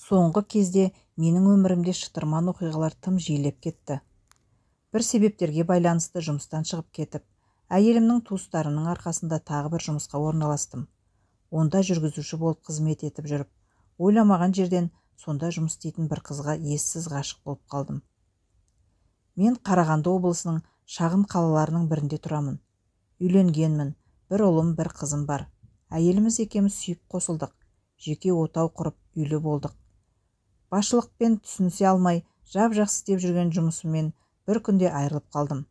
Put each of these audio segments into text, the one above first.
Соңғы кезде менің өмірімде шытырман оқиғалар тым жиілеп кетті. Бір себептерге байланысты жұмыстан шығып кетіп, әйелімнің туыстарының арқасында тағы бір жұмысқа орналастым. Онда жүргізуші болып қызмет етіп жүріп, ойламаған жерден сонда жұмыс істейтін бір қызға ессіз ғашық болып қалдым. Мен Қарағанды облысының шағын қалаларының бірінде тұрамын. Үйленгенмін, бір ұлым, бір қызым бар. Әйеліміз екеуміз сүйіп қосылдық, жеке отау құрып, үйлі болдық. Басшылықпен түсінісе алмай, жап-жақсы істеп жүрген жұмысыммен бір күнде айырылып қалдым.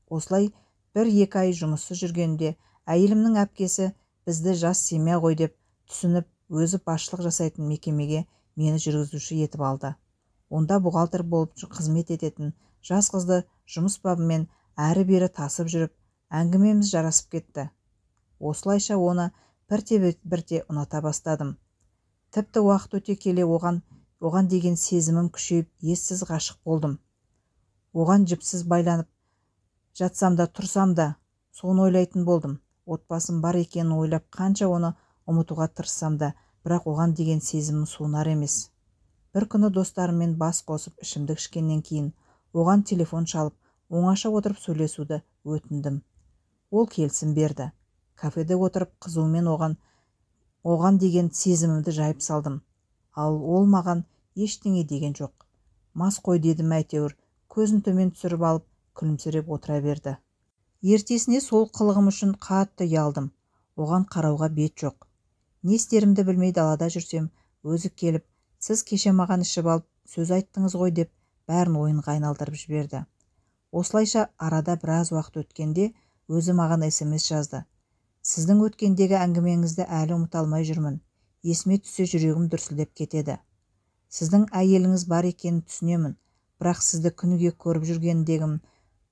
Осылай 1-2 ай жұмыссыз жүргенімде әйелімнің әпкесі бізді жас семья ғой деп түсініп, өзі басшылық жасайтын мекемеге мені жүргізуші етіп алды. Онда бухгалтер болып қызмет ететін жас қызды жұмыс бабымен әрі-бері тасып жүріп, әңгімеміз жарасып кетті. Осылайша оны бірте-бірте ұната бастадым. Тіпті уақыт өте келе оған деген сезімім күшейіп, ессіз ғашық болдым. Оған жіпсіз байланып, жатсам да тұрсам да соны ойлайтын болдым. Отбасым бар екенін ойлап қанша оны ұмытуға тырыссам да, бірақ оған деген сезімім суынар емес. Бір күні достарыммен бас қосып ішімдік ішкеннен кейін оған телефон шалып, оңаша отырып сөйлесуді өтіндім. Ол келісім берді. Кафеде отырып қызумен оған деген сезімімді жайып салдым. Ал ол маған ештеңе деген жоқ. Мас қой дедім әйтеуір, көзін төмен түсіріп алып, күлімсіреп отыра берді. Ертесіне сол қылығым үшін қатты ұялдым. Оған қарауға бет жоқ. Не істерімді білмей далада жүрсем, өзі келіп, сіз кеше маған ішіп алып, сөз айттыңыз ғой деп бәрін ойынға айналдырып жіберді. Осылайша арада біраз уақыт өткенде өзі маған СМС жазды. Сіздің өткендегі әңгімеңізді әлі ұмыта алмай жүрмін. Есіме түссе жүрегім дүрсілдеп кетеді. Сіздің әйеліңіз бар екенін түсінемін, бірақ сізді күніге көріп жүргендегім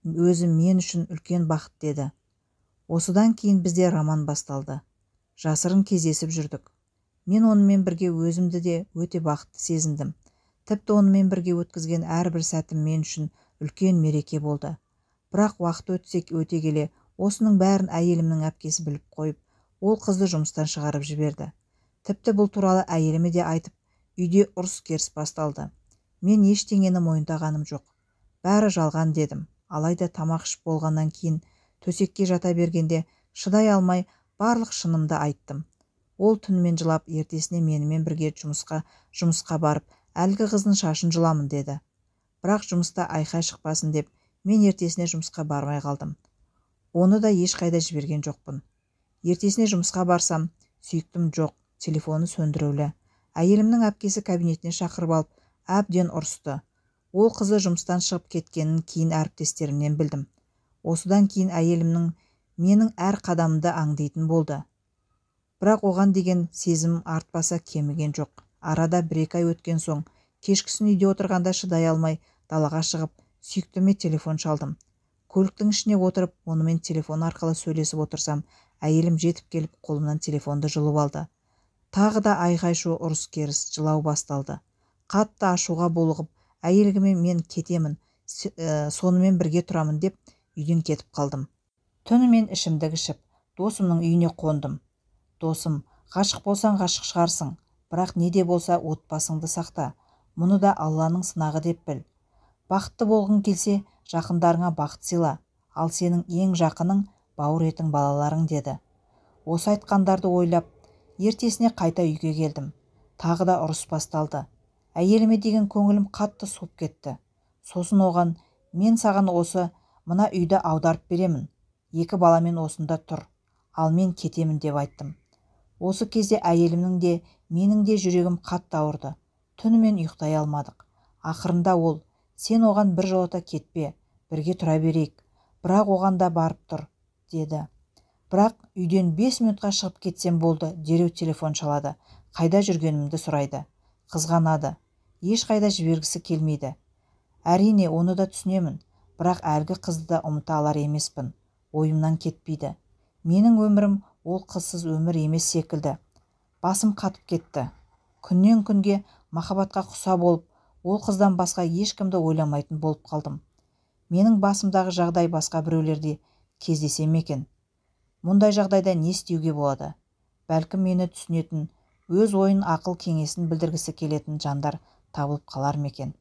өзі мен үшін үлкен бақыт деді. Осыдан кейін бізде роман басталды. Жасырын кездесіп жүрдік. Мен онымен бірге өзімді де өте бақытты сезіндім. Тіпті онымен бірге өткізген әрбір сәтім мен үшін үлкен мереке болды. Бірақ уақыт өте келе осының бәрін әйелімнің әпкесі біліп қойып, ол қызды жұмыстан шығарып жіберді. Тіпті бұл туралы әйеліме де айтып, үйде ұрыс-керіс басталды. Мен ештеңені мойындағаным жоқ. Бәрі жалған дедім. Алайда тамақ ішіп болғаннан кейін төсекке жата бергенде шыдай алмай барлық шынымды айттым. Ол түнімен жылап, ертесіне менімен бірге жұмысқа барып, әлгі қыздың шашын жұламын деді. Бірақ жұмыста айқай шықпасын деп, мен ертесіне жұмысқа бармай қалдым. Оны да ешқайда жіберген жоқпын. Ертесіне жұмысқа барсам, сүйіктім жоқ, телефоны сөндірулі. Әйелімнің әпкесі кабинетіне шақырып алып, әбден ұрысты. Ол қызы жұмыстан шығып кеткенін кейін әріптестерімнен білдім. Осыдан кейін әйелімнің менің әр қадамымды аңдитын болды. Бірақ оған деген сезімім артпаса кеміген жоқ. Арада 1-2 ай өткен соң, кешкісін үйде отырғанда шыдай алмай далаға шығып, сүйіктіме телефон шалдым. Көліктің ішіне отырып, онымен телефон арқылы сөйлесіп отырсам, әйелім жетіп келіп, қолымнан телефонды жұлып алды. Тағы да айқай-шу, ұрыс-керіс, жылау басталды. Қатты ашуға булығып, әйеліме мен кетемін, сонымен бірге тұрамын деп үйден кетіп қалдым. Түнімен ішімдік ішіп, досымның үйіне қондым. Досым, ғашық болсаң ғашық шығарсың, бірақ не де болса отбасыңды сақта. Мұны да Алланың сынағы деп біл. Бақытты болғың келсе, жақындарыңа бақыт сыйла, ал сенің ең жақының бауыр етің балаларың деді. Осы айтқандарды ойлап, ертесіне қайта үйге келдім. Тағы да ұрыс басталды. Әйеліме деген көңілім қатты суып кетті. Сосын оған, мен саған осы мына үйді аударып беремін. 2 баламен осында тұр, ал мен кетемін деп айттым. Осы кезде әйелімнің де, менің де жүрегім қатты ауырды. Түнімен ұйықтай алмадық. Ақырында ол, сен оған бір жолата кетпе, бірге тұра берейік, бірақ оған да барып тұр, деді. Бірақ үйден 5 минутқа шығып кетсем болды, дереу телефон шалады. Қайда жүргенімді сұрайды. Қызғанады. Ешқайда жібергісі келмейді. Әрине, оны да түсінемін, бірақ әлгі қызды да ұмыта алар емеспін. Ойымнан кетпейді. Менің өмірім ол қызсыз өмір емес секілді. Басым қатып кетті. Күннен күнге махаббатқа құса болып, ол қыздан басқа ешкімді ойламайтын болып қалдым. Менің басымдағы жағдай басқа біреулерде кездесе ме екен? Мұндай жағдайда не істеуге болады? Бәлкім мені түсінетін, Өз ойын, ақыл кеңесін білдіргісі келетін жандар табылып қалар ма екен?